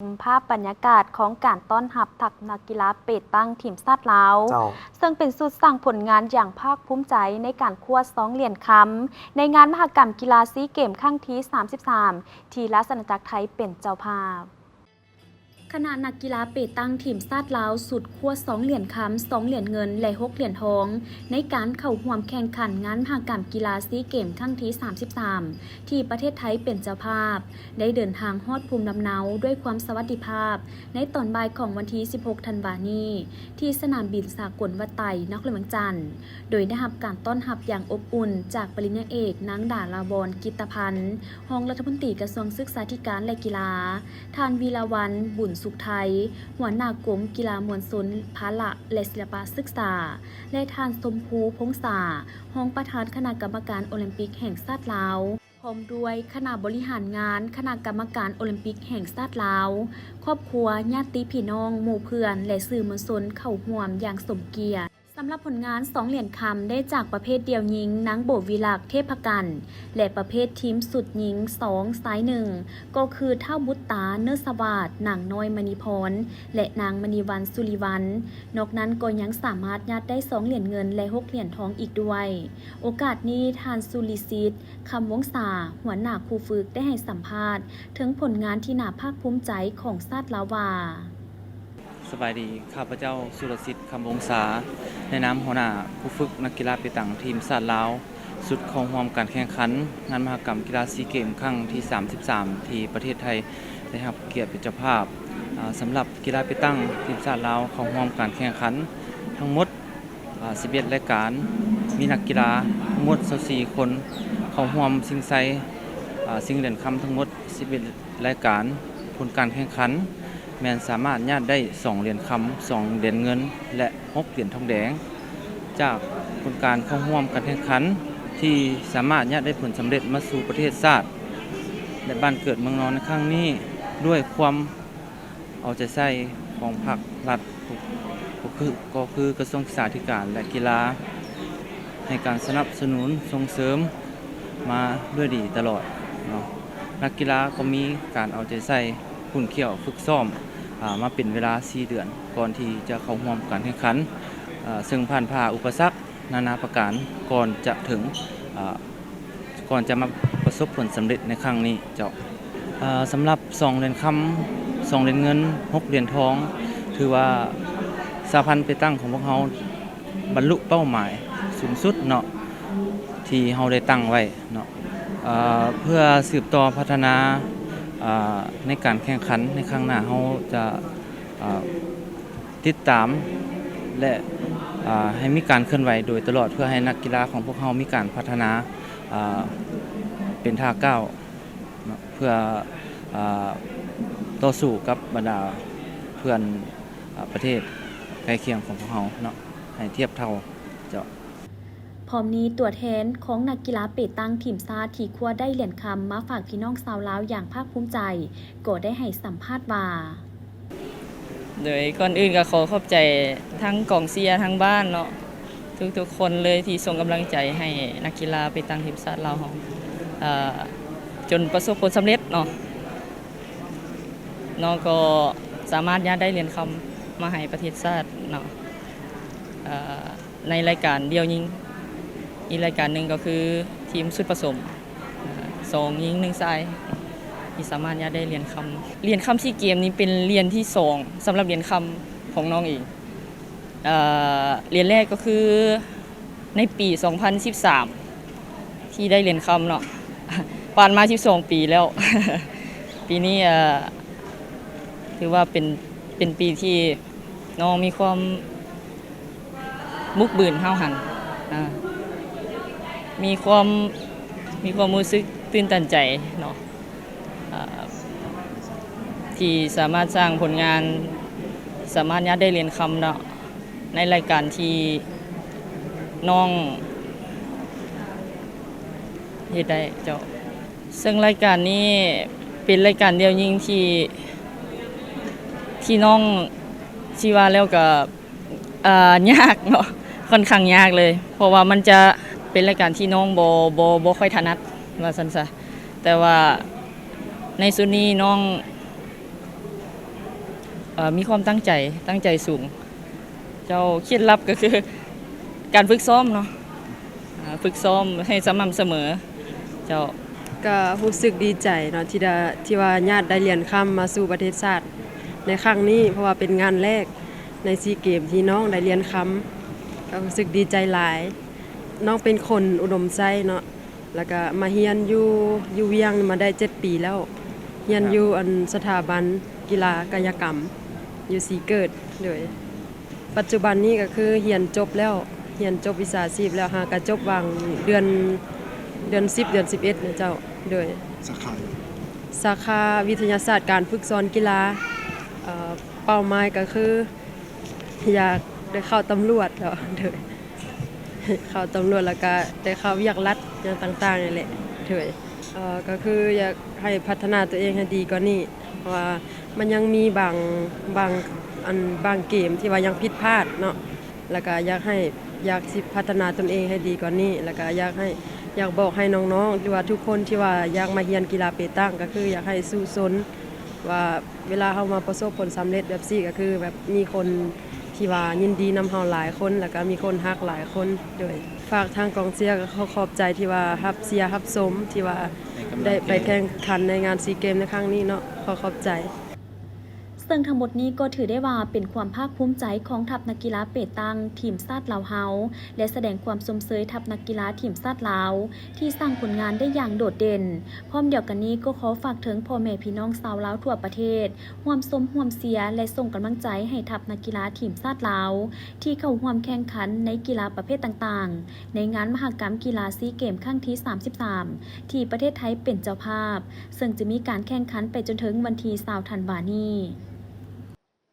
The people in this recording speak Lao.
ມພາບບັນຍາກາດຂອງການຕ້ອນຮັບທັກນັກກິລາເປຕັງທີມຊາດລາວ ເຈົ້າ ເຊິ່ງເປັນຊຸດສ້າງຜົນງານຢ່າງພາກພູມໃຈໃນການຄວ້າສອງຫຼຽນຄຳ ໃນງານມະຫະກຳກິລາຊີເກມຄັ້ງທີສາມສິບສາມ ທີ່ລາຊະອານາຈັກໄທເປັນເຈົ້າພາບ. ຄະນະນັກກິລາເປຕັງທີມຊາດລາວ ຊຸດຄວ້າສອງຫຼຽນຄຳ, ສອງຫຼຽນເງິນ ແລະ ຫົກຫຼຽນທອງ ໃນການເຂົ້າຮ່ວມແຂ່ງຂັນງານມະຫະກຳກິລາຊີເກມຄັ້ງທີສາມສິບສາມ ທີ່ປະເທດໄທເປັນເຈົ້າພາບ ໄດ້ເດີນທາງຮອດພູມລຳເນົາດ້ວຍຄວາມສະຫວັດດີພາບ ໃນຕອນບ່າຍຂອງວັນທີສິບຫົກ ທັນວານີ້ ທີ່ສະໜາມບິນສາກົນວັດໄຕ ນະຄອນຫຼວງວຽງຈັນ ໂດຍໄດ້ຮັບການຕ້ອນຮັບຢ່າງອົບອຸ່ນຈາກປະລິນຍາເອກ ນາງ ດາລາວອນ ກິດຕະພັນ ຮອງລັດຖະມົນຕີກະຊວງສຶກສາທິການ ແລະ ກິລາ, ທ່ານ ວີລາວັນ ບຸນສຸກໄທ ຫົວໜ້າກົມກິລາມວນຊົນ ພະລະ ແລະ ສິລະປະສຶກສາ ແລະ ທ່ານ ຊົມພູ ພົງສາ ຮອງປະທານຄະນະກຳມະການໂອລິມປິກແຫ່ງຊາດລາວ ພ້ອມດ້ວຍຄະນະບໍລິຫານງານຄະນະກຳມະການໂອລິມປິກແຫ່ງຊາດລາວ, ຄອບຄົວ, ຍາດຕິພີ່ນ້ອງ, ໝູ່ເພື່ອນ ແລະ ສື່ມວນຊົນເຂົ້າຮ່ວມຢ່າງສົມກຽດ. ສຳລັບຜົນງານສອງຫຼຽນຄຳໄດ້ຈາກປະເພດດຽວຍິງ ນາງ ໂບວິລັກ ເທບພະກັນ ແລະ ປະເພດທີມຊຸດຍິງສອງຊາຍໜຶ່ງ ກໍຄື ທ້າວບຸດຕາ ເນີດສະຫວາດ, ນາງນ້ອຍ ມະນີພອນ ແລະ ນາງ ມະນີວັນ ສຸລິວັນ. ນອກນັ້ນກໍຍັງສາມາດຍາດໄດ້ສອງຫຼຽນເງິນ ແລະ ຫົກຫຼຽນທອງອີກດ້ວຍ. ໂອກາດນີ້ ທ່ານ ສຸລິສິດ ຄຳວົງສາ ຫົວໜ້າຄູຝຶກ ໄດ້ໃຫ້ສຳພາດເຖິງຜົນງານທີ່ໜ້າພາກພູມໃຈຂອງຊາດລາວວ່າ. ສະບາຍດີ, ຂ້າພະເຈົ້າ ສຸລະສິດ ຄຳວົງສາ ໃນນາມຫົວໜ້າຄູຝຶກນັກກິລາເປຕັງທີມຊາດລາວ ຊຸດເຂົ້າຮ່ວມການແຂ່ງຂັນງານມະຫະກຳກິລາຊີເກມຄັ້ງທີສາມສິບສາມ ທີ່ປະເທດໄທໄດ້ຮັບກຽດເປັນເຈົ້າພາບ. ອາ ສຳລັບກິລາເປຕັງທີມຊາດລາວເຂົ້າຮ່ວມການແຂ່ງຂັນທັງໝົດ ອາ ສິບເອັດລາຍການ, ມີນັກກິລາທັງໝົດຊາວສີ່ຄົນເຂົ້າຮ່ວມຊິງໄຊ ອາ ຊິງຫຼຽນຄຳທັງໝົດສິບເອັດລາຍການ. ຜົນການແຂ່ງຂັນແມ່ນສາມາດຍາດໄດ້ສອງຫຼຽນຄຳ, ສອງຫຼຽນເງິນ ແລະ ຫົກຫຼຽນທອງແດງ ຈາກຜົນການເຂົ້າຮ່ວມການແຂ່ງຂັນທີ່ສາມາດຍາດໄດ້ຜົນສຳເລັດມາສູ່ປະເທດຊາດ ແລະ ບ້ານເກີດເມືອງນອນໃນຄັ້ງນີ້ ດ້ວຍຄວາມ ເອົາໃຈໃສ່ຂອງພາກລັດ ກໍຄື ກໍຄືກະຊວງສຶກສາທິການ ແລະ ກິລາ ໃຫ້ການສະໜັບສະໜູນສົ່ງເສີມມາດ້ວຍດີຕະຫຼອດເນາະ. ນັກກິລາກໍມີການເອົາໃຈໃສ່ຂຸ້ນຂ້ຽວຝຶກຊ້ອມ ອາ ມາເປັນເວລາສີ່ເດືອນ ກ່ອນທີ່ຈະເຂົ້າຮ່ວມການແຂ່ງຂັນ ອາ ເຊິ່ງຜ່ານຜ່າອຸປະສັກນານາປະການ ກ່ອນຈະເຖິງ ອາ ກ່ອນຈະມາປະສົບຜົນສຳເລັດໃນຄັ້ງນີ້ເຈົ້າ. ເອີ ສຳລັບສອງຫຼຽນຄຳ, ສອງຫຼຽນເງິນ, ຫົກຫຼຽນທອງ ຖືວ່າສະຫະພັນເປຕັງຂອງພວກເຮົາບັນລຸເປົ້າໝາຍສູງສຸດເນາະ ທີ່ເຮົາໄດ້ຕັ້ງໄວ້ເນາະ. ເອີ ເພື່ອສືບຕໍ່ພັດທະນາ ເອີ ໃນການແຂ່ງຂັນໃນຄັ້ງໜ້າ ເຮົາຈະ ເອີ ຕິດຕາມ ແລະ ເອີ ໃຫ້ມີການເຄື່ອນໄຫວໂດຍຕະຫຼອດ ເພື່ອໃຫ້ນັກກິລາຂອງພວກເຮົາມີການພັດທະນາ ເອີ ເປັນທ່າກ້າວເນາະ ເພື່ອ ເອີ ຕໍ່ສູ້ກັບບັນດາເພື່ອນ ເອີ ປະເທດໃກ້ຄຽງຂອງພວກເຮົາເນາະ ໃຫ້ທຽບເທົ່າເຈົ້າ. ພ້ອມນີ້ ຕົວແທນຂອງນັກກິລາເປຕັງທີມຊາດທີ່ຄວ້າໄດ້ຫຼຽນຄຳມາຝາກພີ່ນ້ອງຊາວລາວຢ່າງພາກພູມໃຈ ກໍໄດ້ໃຫ້ສຳພາດວ່າ. ໂດຍກ່ອນອື່ນກໍຂໍຂອບໃຈທັງກອງເຊຍທັງບ້ານເນາະ ທຸກໆຄົນເລີຍທີ່ສົ່ງກຳລັງໃຈໃຫ້ນັກກິລາເປຕັງທີມຊາດລາວເຮົາ ເອີ ຈົນປະສົບຜົນສຳເລັດເນາະ. ເນາະ ກໍສາມາດຍາດໄດ້ຫຼຽນຄຳມາໃຫ້ປະເທດຊາດເນາະ ເອີ ໃນລາຍການດຽວຍິງ. ອີກລາຍການໜຶ່ງກໍຄືທີມຊຸດປະສົມ ສອງຍິງໜຶ່ງຊາຍ ທີ່ສາມາດຍາດໄດ້ຫຼຽນຄຳ. ຫຼຽນຄຳຊີເກມນີ້ເປັນຫຼຽນທີສອງສຳລັບຫຼຽນຄຳຂອງນ້ອງເອງ. ເອີ ຫຼຽນແລກກໍຄືໃນປີສອງພັນສິບສາມ ທີ່ໄດ້ຫຼຽນຄຳເນາະ ຜ່ານມາສິບສອງປີແລ້ວ. ປີນີ້ ເອີ ຖືວ່າເປັນ ເປັນປີທີ່ນ້ອງມີຄວາມບຸກບືນຫ້າວຫັນ ອາ ມີຄວາມ ມີຄວາມຮູ້ສຶກຕື່ນຕັນໃຈເນາະ ອາ ທີ່ສາມາດສ້າງຜົນງານ ສາມາດຍາດໄດ້ຫຼຽນຄຳເນາະ ໃນລາຍການທີ່ນ້ອງເຮັດໄດ້ເຈົ້າ. ເຊິ່ງລາຍການນີ້ເປັນລາຍການດຽວຍິງທີ່ ທີ່ນ້ອງ ຊິວ່າແລ້ວກໍ ເອີ ຍາກເນາະ ຂ້ອນຂ້າງຍາກເລີຍ ເພາະວ່າມັນຈະເປັນລາຍການທີ່ນ້ອງບໍ່ ບໍ່ ບໍ່ຄ່ອຍຖະໜັດວ່າຊັ້ນຊະ. ແຕ່ວ່າໃນຊຸດນີ້ນ້ອງ ເອີ ມີຄວາມຕັ້ງໃຈ, ຕັ້ງໃຈສູງ. ເຈົ້າ, ເຄັດລັບກໍຄືການຝຶກຊ້ອມເນາະ, ອາ, ຝຶກຊ້ອມໃຫ້ສະໝ່ຳສະເໝີ. ເຈົ້າ. ກໍຮູ້ສຶກດີໃຈເນາະ ທີ່ໄດ້, ທີ່ວ່າຍາດໄດ້ຫຼຽນຄຳມາສູ່ປະເທດຊາດໃນຄັ້ງນີ້, ເພາະວ່າເປັນງານແລກໃນຊີເກມທີ່ນ້ອງໄດ້ຫຼຽນຄຳ, ກໍຮູ້ສຶກດີໃຈຫຼາຍ. ນ້ອງເປັນຄົນອຸດົມໄຊເນາະ, ແລ້ວກະມາຮຽນຢູ່, ຢູ່ວຽງມາໄດ້ເຈັດປີແລ້ວ, ຮຽນຢູ່ ອັນ ສະຖາບັນກິລາກາຍະກຳຢູ່ສີເກີດ. ໂດຍ. ປັດຈຸບັນນີ້ກໍຄືຮຽນຈົບແລ້ວ, ຮຽນຈົບວິຊາຊີບແລ້ວ, ຫາກະຈົບຫວ່າງເດືອນ, ເດືອນສິບ ເດືອນສິບເອັດນະເຈົ້າ. ໂດຍ. ສາຂາ? ສາຂາວິທະຍາສາດການຝຶກສອນກິລາ. ເອີ ເປົ້າໝາຍກໍຄື ຢາກໄດ້ເຂົ້າຕຳຫຼວດເນາະ. ໂດຍ. ເຂົ້າຕຳຫຼວດ ແລ້ວກະໄດ້ເຂົ້າວຽກລັດຫຍັງຕ່າງໆນີ້ແຫຼະ. ໂດຍ. ເອີ ກໍຄືຢາກໃຫ້ພັດທະນາຕົວເອງໃຫ້ດີກວ່ານີ້, ເພາະວ່າມັນຍັງມີບາງ, ບາງ, ອັນ, ບາງເກມທີ່ວ່າຍັງຜິດພາດເນາະ, ແລ້ວກະຢາກໃຫ້, ຢາກຊິພັດທະນາຕົນເອງໃຫ້ດີກວ່ານີ້, ແລ້ວກະຢາກໃຫ້, ຢາກບອກໃຫ້ນ້ອງໆ ຫຼືວ່າທຸກຄົນທີ່ວ່າຢາກມາຮຽນກິລາເປຕັງ ກໍຄືຢາກໃຫ້ສູ້ຊົນ ວ່າ ເວລາເຮົາມາປະສົບຜົນສຳເລັດແບບຊີ້ ກໍຄືແບບມີຄົນທີ່ວ່າຍິນດີນຳເຮົາຫຼາຍຄົນ ແລ້ວກໍມີຄົນຮັກຫຼາຍຄົນ. ໂດຍ. ຝາກທາງກອງເຊຍ ກໍຂໍຂອບໃຈທີ່ວ່າຮັບເຊຍຮັບຊົມ ທີ່ວ່າໄດ້ໄປແຂ່ງຂັນໃນງານຊີເກມໃນຄັ້ງນີ້ເນາະ. ຂໍຂອບໃຈ. ເຊິ່ງທັງໝົດນີ້ກໍຖືໄດ້ວ່າເປັນຄວາມພາກພູມໃຈຂອງທັບນັກກິລາເປຕັງທີມຊາດລາວເຮົາ ແລະ ສະແດງຄວາມຊົມເຊີຍທັບນັກກິລາທີມຊາດລາວ ທີ່ສ້າງຜົນງານໄດ້ຢ່າງໂດດເດັ່ນ, ພ້ອມດຽວກັນນີ້ກໍຂໍຝາກເຖິງພໍ່ແມ່ພີ່ນ້ອງຊາວລາວທົ່ວປະເທດ ຮ່ວມຊົມຮ່ວມເຊຍ ແລະ ສົ່ງກຳລັງໃຈໃຫ້ທັບນັກກິລາທີມຊາດລາວ ທີ່ເຂົ້າຮ່ວມແຂ່ງຂັນໃນກິລາປະເພດຕ່າງໆ ໃນງານມະຫະກຳກິລາຊີເກມຄັ້ງທີສາມສິບສາມ ທີ່ປະເທດໄທເປັນເຈົ້າພາບ, ເຊິ່ງຈະມີການແຂ່ງຂັນໄປຈົນເຖິງວັນທີຊາວທັນວານີ້.